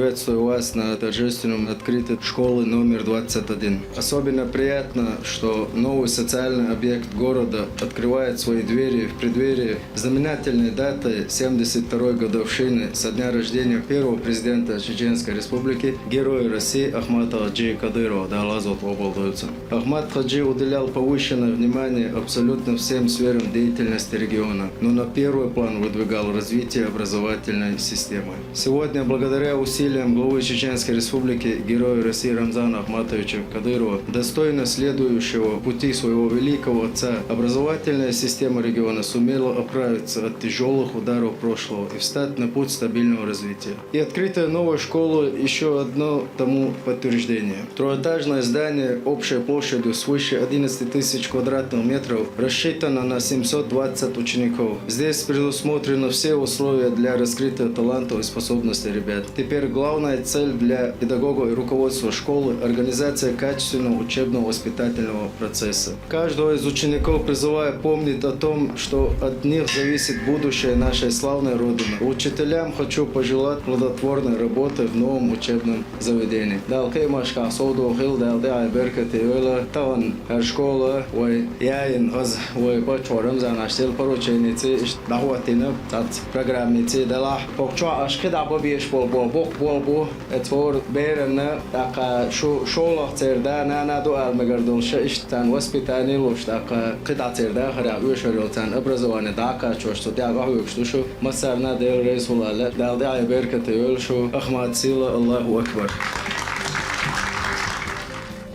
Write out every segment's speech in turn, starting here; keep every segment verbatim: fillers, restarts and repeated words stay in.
Приветствую вас на торжественном открытии школы номер двадцать один. Особенно приятно, что новый социальный объект города открывает свои двери в преддверии знаменательной даты семьдесят второй годовщины со дня рождения первого президента Чеченской Республики, Героя России Ахмата Хаджи Кадырова. Дала зот обалдуется. Ахмат Хаджи уделял повышенное внимание абсолютно всем сферам деятельности региона, но на первый план выдвигал развитие образовательной системы. Сегодня, благодаря усилиям главы Чеченской Республики, Героя России Рамзана Ахматовича Кадырова, достойно следующего пути своего великого отца, образовательная система региона сумела оправиться от тяжелых ударов прошлого и встать на путь стабильного развития. И открытие новой школы — еще одно тому подтверждение. Трёхэтажное здание общей площадью свыше одиннадцати тысяч квадратных метров рассчитано на семьсот двадцать учеников. Здесь предусмотрены все условия для раскрытия талантов и способностей ребят. Теперь главная цель для педагога и руководства школы — организация качественного учебно-воспитательного процесса. Каждого из учеников призываю помнить о том, что от них зависит будущее нашей славной Родины. Учителям хочу пожелать плодотворной работы в новом учебном заведении. Дала кхиамашкахь сов дохийла, Дала тӀехь беркате йойла. Тахана хӀара школа вай яйна хаза, вай паччахьо Рамзана Хьаьжас делла порученеций иштта дӀахӀоттийна цхьацца программеций. Делахь хӀокху чохь аша кхидӀа бан безаш болу боху боккха болх бу. Оцу хӀора беранна, тӀаккха шу шолгӀа церан да, нана ду ала мегар долуш, иштта царна воспитание луш, тӀаккха кхидӀа церан дахарехь оьшур йолу царна образование дӀа а кхачош, цу тӀехь дӀахьоьгуш ду шу. Массарна а Дела реза хуьлда аьлла, Дала тӀехь беркате йойла шу, Ахмат сийлахь, Аллаху акбар!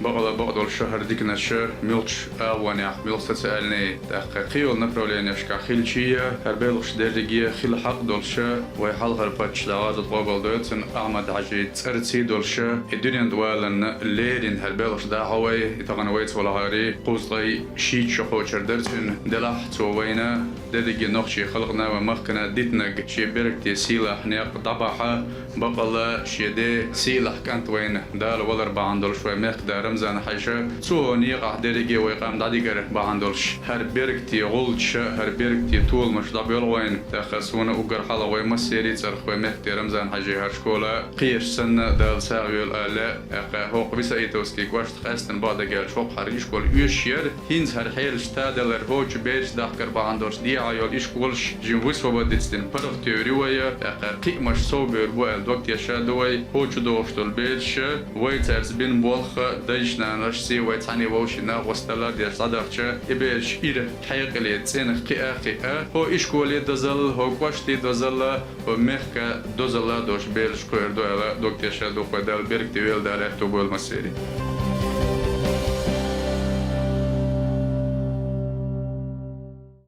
Бакъала бакъдолуш хӀара диканаш муьлххачу агӀонехь, муьлхха социальный, тӀаккха кхин йолу направленешкахь хилча а, хӀара белхаш дерриге хила хьакъ долуш, вай хьалхара паччахь, Дала гӀазот къобалдойла цуьнан, Ахьмад-Хьаьжин цӀарций долуш, и дуьнен тӀе валарна леррина хӀара белхаш дахьа вай, и тахана вайца валахьара, кхузткъе шийтта шо кхочур дара цуьнан, делахь цо вайна дерриге нохчийн халкъана, вайн махкана дитинарг шен беркате, сийлахь некъ дӀабахьа, бакъала шен ден сийлахь кӀант вайна дала валар бахьана долуш вайн мехкада Рамзан-Хьаьжа, цо хӀокху некъахь дерриге вай къам дӀадигар бахьана долуш, хӀара беркате гӀулчаш, хӀара беркате толамаш дӀабоьлху вайна. ТӀаккха суна уггар хьалха вай массеран а цӀарах вайн мехкаде Рамзан-Хьаьжин хӀара школа кхечу санна Дала сагӀа йойла аьлла, тӀаккха хӀокху Висаитовский кӀоштах къаьсттина бакъдерг аьлча, хӀокху хӀара ишкол оьшуш яра. ХӀинца хӀара хьелаш тадалар, хӀокху бераш дахкар бахьана долуш дехьа йолу ишколаш жимма высвободить дина паргӀатвер ю вай, тӀаккха кхиамаш совбевр бу аьлла дог тешна ду вай. ХӀокху чу догӀуш долу бераш, вай цаьрца бина болх, дайша-наношций, вай цхьаьний вовшийн накъосталла а деш дӀадахча, и бераш ира хьекъале, цӀена кхиа а кхиа, хӀокху ишколан дозалла, хӀокху кӀоштан дозалла, хӀокху мехкан дозалла долуш бераш кхоьрур ду аьлла дог тешна ду вай. Дала беркате йойла, Дала аьтто бойла массеран.